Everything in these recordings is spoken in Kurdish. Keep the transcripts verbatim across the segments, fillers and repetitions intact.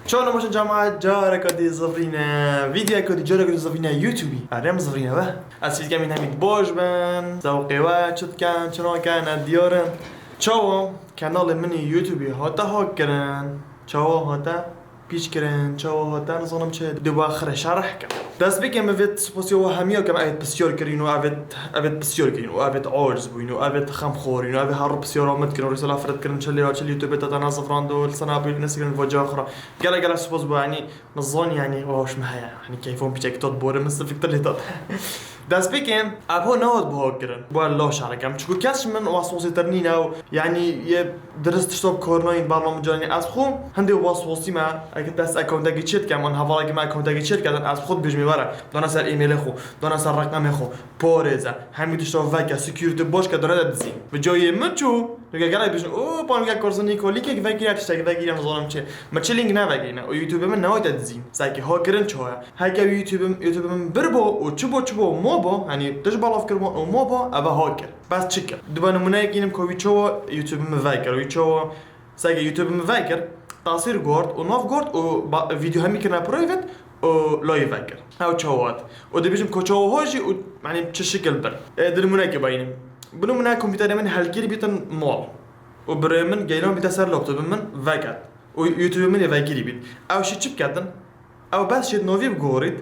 Çawa baş in cemaet, careka dî zivrîne, vîdyoyeka dî, careka dî zivrîne YouTubeî. Erê min zivrîne be. Ez fîzkem îne mît baş bin, zewqê we çi dikin, çi nakin, ne diyar in. Çawa kanalê min ê YouTubeî hate hakkirin? Çawa hate pîçkirin? Çawa hate nizanim çi? Dê we xire şerh kim. Dest pê ke min vê sipasiya we hemiya kim, evêt pisyar kirîn û evêt, evêt pisyar kirîn û evêt aciz bûyîn û evêt xemxwarîn û evê her rû pisyara min dikirin û rîsela firet kirin, çi lê ya, çi lê YouTube ta te nezivrand û li sena bî nesekirin va ca xwe ra. Gelek gelek spas bo, yanî nizanî, yanî, wa hoş me heye. Yanî keyfon piçek tot bore min sifik tir lê tot. Dest pê ke, ev ho nehat buha kirin. Bo la şerh kim. Çiku kes ji min waswasî tir nîne û, yanî, yê dirist tişta bi kar nayîn, bername caranî ez xwe hindê waswasî me, eke dest ekontekî çê dikem, an hevalekî me ekontekî çê diketin, ez xwe dibêjim ê were, dana ser emailê xwe, dana ser reqemê xwe, parêze, hemî tişta veke, security baş ke, dana de dizî. Bi cayê min çû, tu gelek bijin, o, pan gel kursin nîko, lîkek vekiriya, tiştek vekiriya, nizanim çi. Me çi link nevekirîne, û YouTube min newayte dizî. Sekî ha kirin çawa? Heke YouTube, YouTube min bir bo û çi bo, çi bo, mo bo, yanî tij belav kiribûn û mo bo, eve ha kir. Bes çi kir? Dibe nimûneyek înim ku wî çawa YouTube min vekir, wî çawa sege YouTube min vekir, tasîr gort û nav gort û ba-, vîdeo hemî kirine private û layî vekir. Ew çawa hat? Û dibêjim ku çawa ho jî û, yanî, çi şikil bir. E, di nimûneyekê bayînim. Bi nimûne kompîterê min helkirî bîtin mal. Û birê min geylan bîte ser laptopê min veket. Û YouTube min ê vekirî bît. Ew şî çi biketin? Ew bes şêt novî bigorît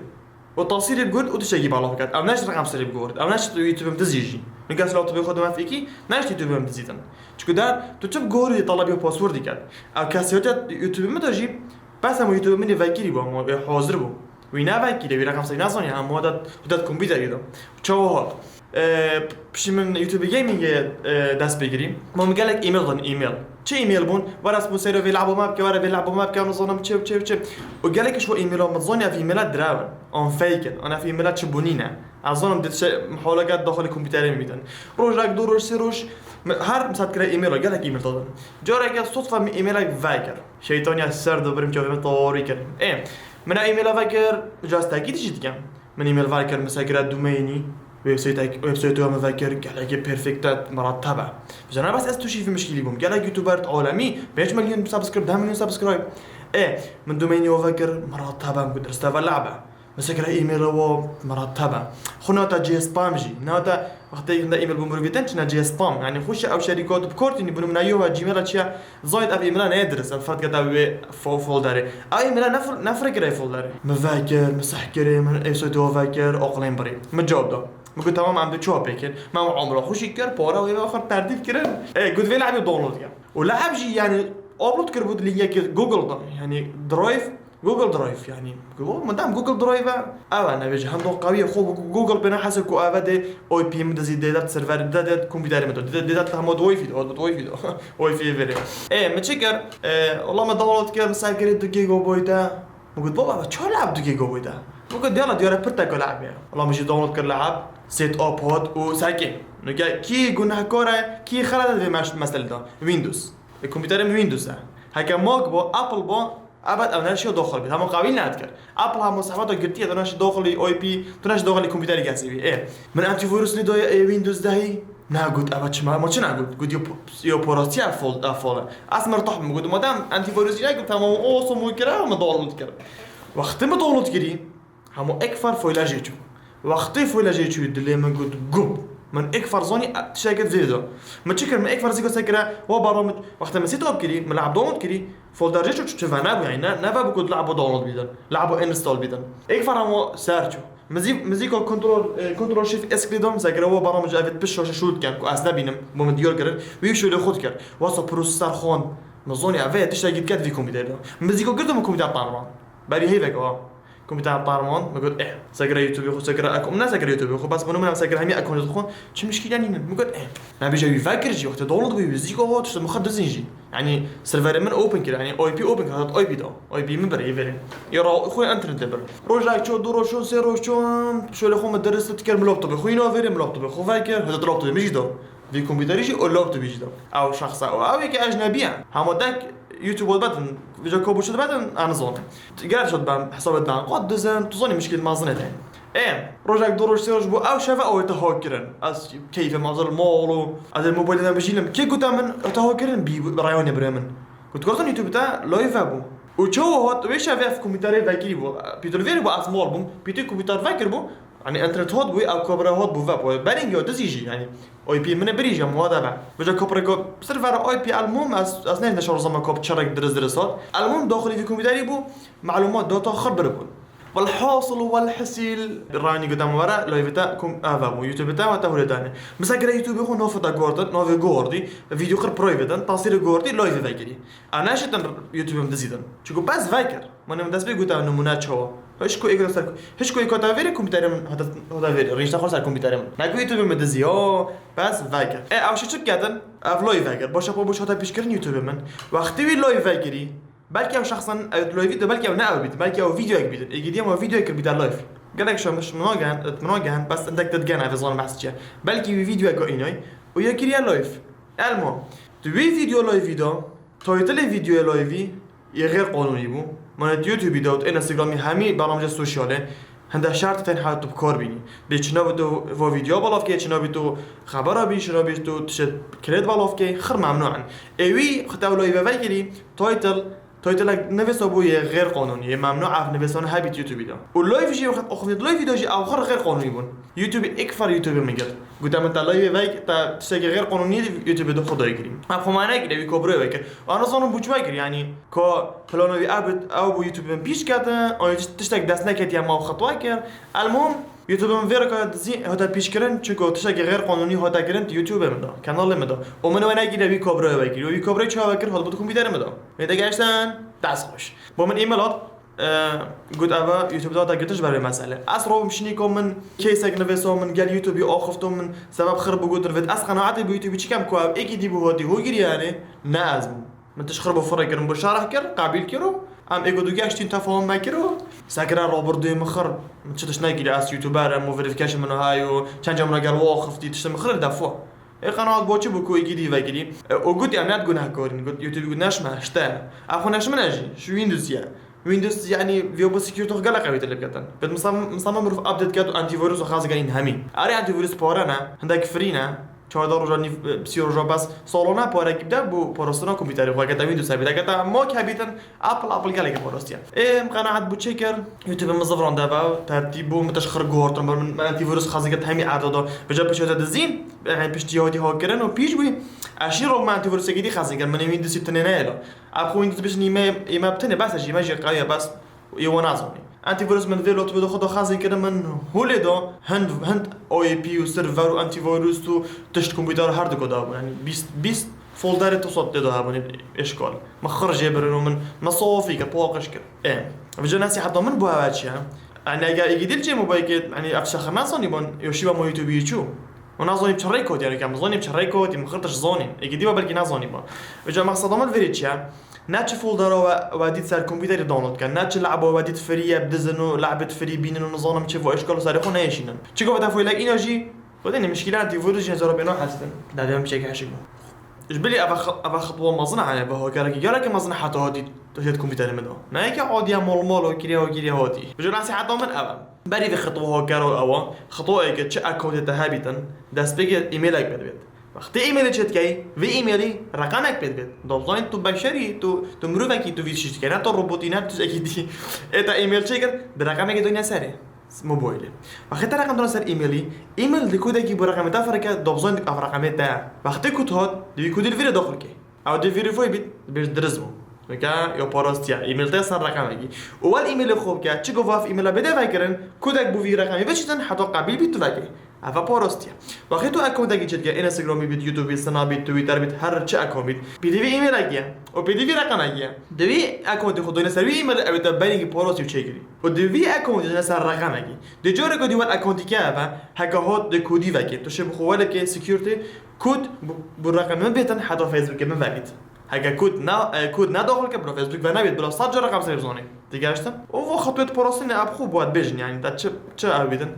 û tasîrê bigorît û tiştekî belav biket. Ew neşt reqem serî bigorît. Ew neşt YouTube dizî jî. Nika ez laptopê xwe dime fêkî, neşt YouTube dizîtin. Çiku der, tu çi bigorî, telebiya passwordî ket. Ew kesiyetiya YouTube min de jî, bes hemû YouTube min ê vekirî bû, hemû ê hazir bû. Wî nevekirî, wî reqem serî nezanî, hemû dat, dat kompîterî de. Çawa hat? E, piştî min YouTube Gamingê, e, dest pê kirî. Ma min gelek email dan, email. Çi email bûn? Were sponsero vê lehbo me bike, were vê lehbo me bike, nizanim çi, çi, çi. Û gelek ji emaila min zanî ev emaila direw in. An fake in. An ev emaila çi bûnî ne. Ez zanim dê tişe miholeke daxilî kompîterê min bîtin. Rojek, du roj, sê roj, mi-, her min send kire emaila, gelek email dadin. Careke sodfe min emailek vekir. Şeytaniya ser de birim çavê min tawarî kir. Ê, min ev emaila vekir, ca ez tekî dijî dikem. Min email vekir, min sekire domainî, website, website min vekir, gelekî perfekte, merattebe. Vijana bes ez tuşî vî mişkîlî bûm. Gelek YouTuber alemî, pênc milyon subscribe, deh milyon subscribe. Ê, min domainî o vekir, merattebe, min got, risteve lebe. Min sekire email o, merattebe. Xwe nata cihê spam jî, nata wextê hinde email bû mirovîtin, çine cihê spam. Yanî xwe şi ew şerîkat bi kor tînî, bi nimûne yo ve Gmail çiye, Zayed ev emaila neyê dirist, em fetke te wê fo-, folderê. Ev emaila nefir-, nefirkirê folderê. Min vekir, min sehkirê, min êsoy dua vekir, oqlên birî. Min cewab da. Min got, "Tamam, em dê çawa pêkin?" Min ew umra xwe jî kir, para wê ve xwe terdîv kirin. Ê, got, "Vê lehbê download ke." Û leheb jî, yanî, upload kiribû di linkekê Google da. Yanî, Drive, Google Drive, yanî. Got, "Madem Google Drive e, ev e, nebêje, hendo qewî ye, xwe Google pê nehese ku ev e dê O I P min dizî dê dat server, dê dat kompîterê min de, dê, dê dat hema di Wi-Fi de, di Wi-Fi de." Wi-Fi verê. Ê, min çi kir? Ê, wela min download kir, min ser kirê du gigabyte. Min got, "Baba, çawa leheb du gigabyte?" Min got, "Diyala diyare pir teko leheb e." Wela min jî download kir leheb, set up hat û sekê. Nuke kî gunehkar e, kî xelet e di vê meş-, meselê de? Windows. Ê, kompîterê min Windows e. Heke Mac bo, Apple bo, Ebed ew neşiya doxil bî. Hema qawîl nedikir. Apple hema sehbeta girtiye, tu neşî doxilî O I P, tu neşî doxilî kompîterê kesî bî. Ê, min antivirus lê daye, ê, Windows dehî. Na got, ev çima, ma çi na got? Got, yo, yo, porastî ev fol, ev fol e. Ez mirtah bim, got, madem antivirus ne got, tamam, o, so mu kira, min download kir. Wextê min download kirî, hema ek far foyla jê çû. Wextê foyla jê çû, dilê min got, gum. Min ek far zanî, e, tiştekê vê de. Min çi kir, min ek far zî got sekire, wa bara min, wextê min setup kirî, min leheb download kirî, folder jê çû, çû, çû ve nebû, yanî ne, ne ve bû ku lehebo download bîdin, lehebo install bîdin. Ek far hemo ser çû. Min zî, min zî ku control, e, control shift S klikê dam sekire, wa bara min ji evê pişt şaşe şûl dikem, ku ez nebînim, bo min diyar kirin, wî şûlê xwe dikir. Wasa prosesor xwend, min zanî ev e tiştekî diket vî kompîterê de. Min zî ku girdim min kompîter parvan. Berî heyvek a. Kompîter parvan, min got, eh, sekire YouTube xwe, sekire ek, min ne sekire YouTube xwe, bes min, min sekire hemî account xwe, çi mişkîle nînin. Min got, eh. Nebêje wî vekir jî, wextê download bû, wî zî got, tişt min xwe dizîn jî. Yanî serverê min open kir, yanî I P open kir, hat I P da. I P min bir, ê verê. Ê ra xwe internetê bir. Rojek çû, du roj çûn, sê roj çûn, şolê xwe min dirist dikir, min laptopê xwe îna verê, min laptopê xwe vekir, hede laptopê min jî da. Vî kompîterî jî û laptopî jî de. Ew şexsa û ew yekê ecnebî ye. Hema dek YouTube dibetin, vêca kobo çi dibetin, ez nizanim. Gerek çi diben, hesabê diben, qat dizin, tu zanî mişkîl mezin e. Ê, rojek du roj sê roj bû, ew şeve ew ê te hak kirin. Ez keyfê me zir mal û ez ê mobilê me bijînim. Kê gote min ê te hak kirin, bî, bi reyanê birê min. Ku tu gotin YouTube te live bû. Û çawa hat, wê şevê ev kompîterê vekirî bû. Pîtur vêrî bû, ez mal bûm. Pîtur kompîter vekir bû. Yanî, internet hat bû, ew kabira hat bû, ve bû. Berî ya dizî jî, yanî. O P min e birî jî, em wa da be. Vêca kabira ko, sir vera O P elmûm, ez, ez ne, ne şarzama kap çerek diriz diriz hat. Elmûm daxilî vî kompîterî bû, malûmat data xir bir bûn. Welhasil û welhesîl, rayî gotem were, live te kom, ava bû, YouTube te ve te hûlê danê. Mesela gere YouTube xwe navê te guhardin, navê guhardî, video qir private in, tasîrê guhardî, live vekirî. A neşitin YouTube dizîtin. Çunku bes vekir. Mane min dest pê gote nimûne çawa. Hiç ku êkro ser, hiç ku êka te vêrê kompîterê min, hata, hata vêrê, rîşta xwe ser kompîterê min. Neku YouTube min dizî, o, bes vekir. E, ew şi çi ketin? Ev live vekir. Başa pa boş hata pîşkirin YouTube min. Wextî wî live vekirî, belkî ew şexsan ew live de, belkî ew ne ew bît, belkî ew videoyek bît. Êgidî em ew videoyek bît live. Gelek şaş min nagehen, min nagehen, bes endek te digen ev zan behs çi ye. Belkî wî videoyek înoy û yekiriye live. Elmo. Tu wî video live da, titlê videoya live yê xêr qanûnî bû. Mane tu YouTube da û Instagramî hemî bernameca sosyalê hende şert tenha tu bi kar bînî. Bê çi nabî tu vo video belav kê, çi nabî tu xebera bî, çi nabî tu tişt kirêt belav kê, xir memnû in. Ê wî xwe te ew live vekirî, title, titlek nivîsa bû yê xêr qanûnî, yê memnû ev nivîsane hebît YouTube da. Û live jî wexet axivît live da jî ew xir xêr qanûnî bûn. YouTube êk fer YouTube min girt. Gote min te live vek, te tiştekî xêr qanûnî YouTube de xwe dayê kirî. Ev xwe mane kir, ewî kabroyê vekir. Ana zanim bû çi vekir, yanî ka plana wî ev bit, ew bû YouTube min pîş ketin, an tiş-, tiştek dest neketiye ma xetwa kir. Elmûm, YouTube min vê rika dizî hate pîşkirin, çunku tiştekî xêr qanûnî hate kirin di YouTube min de, kanalê min de. Û min wê nekiriye wî kabroyê vekirî. Û wî kabroyê çawa vekir, hat bû di kompîterê min de. Wê de geştin, dest xweş. Bo min e-mail hat, e, got eva YouTube da te getiş ber vê mesele. Ez robim şinî ko min kesek nivêso min gel YouTube axifto min sebeb xir bû gotin vêt. Ez qenaetê bi YouTube çikem ku ev êkî dî bû hotî hû giriyane, ne ez bûm. Min tişt xir bû firê kirin, bû şerh kir, qebîl kir û em êk û du geştîn tefahum me kir û sekira robirdoyê min xir. Min çi tişt nekiriye, ez YouTuber im û verification min hay û çend cem re gel axifti tiştê min xir defo. Ê qenaat bo çi bû ku êkî dî vekirî? E, û got, em ne gunehkar in. Got, YouTube got, neşme, işte. Ev xwe neşme ne jî, şu Windows ye. Windows, yanî, vê bo security xwe gelek qewîtir lê biketin. Bid misal, misal mirov update ket û antivirus û xaz gelîn hemî. Erê antivirus pare ne, hindek free ne. Çardeh roja nîv, e, sî roja bes. Salona pare kî bide bo parastina kompîterê xwe, kete Windows hebî. Kete Mac hebîtin, Apple, Apple gelekî parastiye. Ê, em qenaet bû çê kir. YouTube min zivran deve, tertîb bû, min tişt xir guhartin, min, min antivirus xazî kir hemî erda da. Vêca pişt hate dizîn, yanî piştî hatî hakirin û pîş bû. Ez şî rok min antivirusekî dî xazî kir, min ê Windowsî tinê neyê la. Ev xwe Windows bişin îme, îme bi tinê, bes e jî, me jî qewiye, bes ê we nazanî. Antivirus min vê lotbê de xwe da xazî kir, min holê da, hind, hind O A P û server û antivirus û tişt kompîter her du ko da bû, yanî bîst, bîst folderê tu sed tê de hebûn ê eşkal. Min xir jê birin û min, min sofî kir, paqij kir. Ê, vêca nesîheta min bo ev çi ye? Yanî eger êkî dî li cem û bayê ke, yanî ev şexir nezanî ban, yo şîva ma YouTube yê çû. Û nezanî çi rê kot, yanî ke min zanî çi rê kot, min xir tişt zanî. Êkî dî ve belkî nezanî ban. Vêca mexseda min verê çi ye? Ne çi foldera we, we dît ser kompîterê download ke, ne çi leba we dît free ye, bidizin û lebê free bînin û nizanim çi, vo eşkal û serê xwe neyêşînin. Çi gava te foylek îna jî, Xwedê ne mişkîla antivirus jî zora bêno hestin. Dadê min piçekî heşik bû. Ji bilî eva xi-, eva xitwa mezin e, yani, bi hokarekî gelekî mezin e heta hatî, hatî kompîterê min de. Ne yekê adiye mol mol û kiriye û kiriye hatî. Bi jû nesîheta min ev e. Berî vê xitwa hokero ewa, xitwayeke çi accountê te hebîtin, destpêkê e-mailek pê dibêt. Wextê e-mailê çêdikey, vê e-mailî reqemek pê dibêt. Dibzanî tu beşerî, tu, tu mirovekî, tu vî tiştî dikey, ne tu robotî, ne tu tiştekî dî. Ê te e-mail çêkir, di reqemekê doyne serê. Mobilê. Wextê te reqem dana ser e-mailî, e-mail di kodekî bo reqemê te firike, dibzanî ev reqemê te ye. Wextê kod hat, divî kodî li vîrê daxil key. Ew dê verify bît, dibêj diriz bû. Weke ya parastiye. E-mail te ser reqemekî. Û wel e-mailê xwe bike, çi gova ev e-maila bêde vekirin, kodek bo vî reqemî biçitin, heta qebîl bît tu vekê. Eve parastiye. Wextê tu accountekî çêdike, Instagramî bît, YouTubeî, Snapî, Twitter bît, her çi account bît. Pêdivî e-mailekî ye. Û pêdivî reqemekî ye. Divî accountê xwe doyne ser wî e-mailê, ew te berî ki parastî û çêkirî. Û divî accountê doyne ser reqemekî. Dê careke dî wel accountî ke eve, heke hot dê kodî vekê. Tu şê bi xwe welekê security, kod bi, bi reqemê min bêtin, heta Facebookê min vebît. Heke kod ne, e, kod nedaxil ke, bila Facebook venebît, bila sed car reqem serê bizanî. Digeştin? Û vo xetwê parastinê ev xwe bo dibêjin, yanî te çi, çi ev bîtin?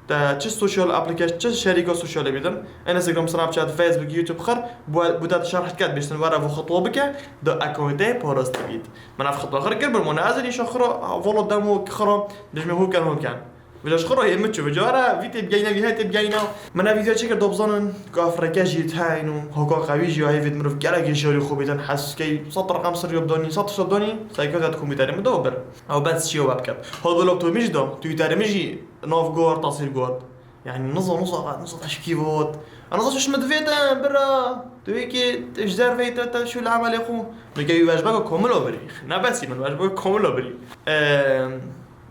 Te çi social application, çi şerîka socialê bîtin? Instagram, Snapchat, Facebook, YouTube xir, bo, bo te şerh dike dibêjtin, were vo xetwa bike, di accountê parastî bît. Min ev xetwa xir kir, bir mone ez êdî şo xira, vala demo xira, dibêjme hû ken, hû ken. Vêca ji xwe re hê min çû, vêca were vî tê bigeyne, vî hey tê bigeyne. Min ev vîdeo çêkir, da bizanin ku ev reke jî heyî û hoka qewî jî ya hêvî mirov gelekî ji alî xwe bîtin, hez key sed reqem ser ya bidanî, sed tişt ya bidanî, serkefte di kompîterê min de û bir. Ew bes çi ya we biket. Hol bi laptopê min jî da, Twitterê min jî nav guhart, tasîr guhart. Yani niza, niza, niza teşkî vot. Niza çeş min divê de, bira. Tu wê ki ji derveyî te, te şû li emelê xwe. Nûke wî vejbeka komil o birî. Ne besî min, vejbeka komil o birî. Eee,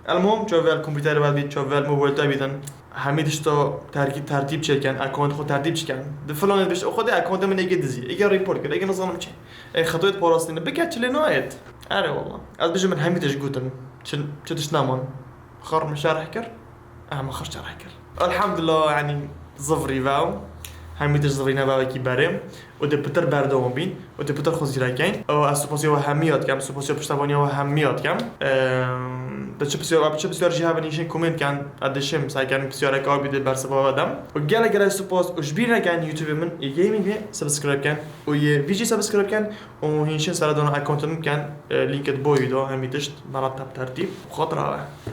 Elmuhim, çav el kompîterê ve bît, çav el mobil te bîtin. Hemî tişta terkî-, tertîb çêkin, account xwe tertîb çêkin. Di filanê bişt, xwe de account min êkê dizî, êkê report kir, êkê nizanim çi. Ê xetwê parastinê bike, çi lê nayêt. Erê wallah. Ez bijim min hemî tişt gotin. Çi, çi tişt neman. Xir min şerh kir. Em xir şerh kir. Elhamdulillah, yani zivrî ve. Hemî tişt zivrî nebe wekî berê. û dê pitir berdewam bîn û dê pitir xwe zîrekeyn. Û ez supasiya we hemî ya dikem, supasiya piştevaniya we hemî ya dikem. Eee, de çi pisyar, çi pisyar jî hebin, hîşên komênt ken, ez dişim, serkerin pisyarek abi de bersiva we dem. Û gelek gelek supas û ji bîr nekin YouTube min, yê gaming ê subscribe ken û yê vî jî subscribe ken û hîşên seredana account min biken, e, link di boyî de, hemî tişt, mera tep tertîb, xatira we.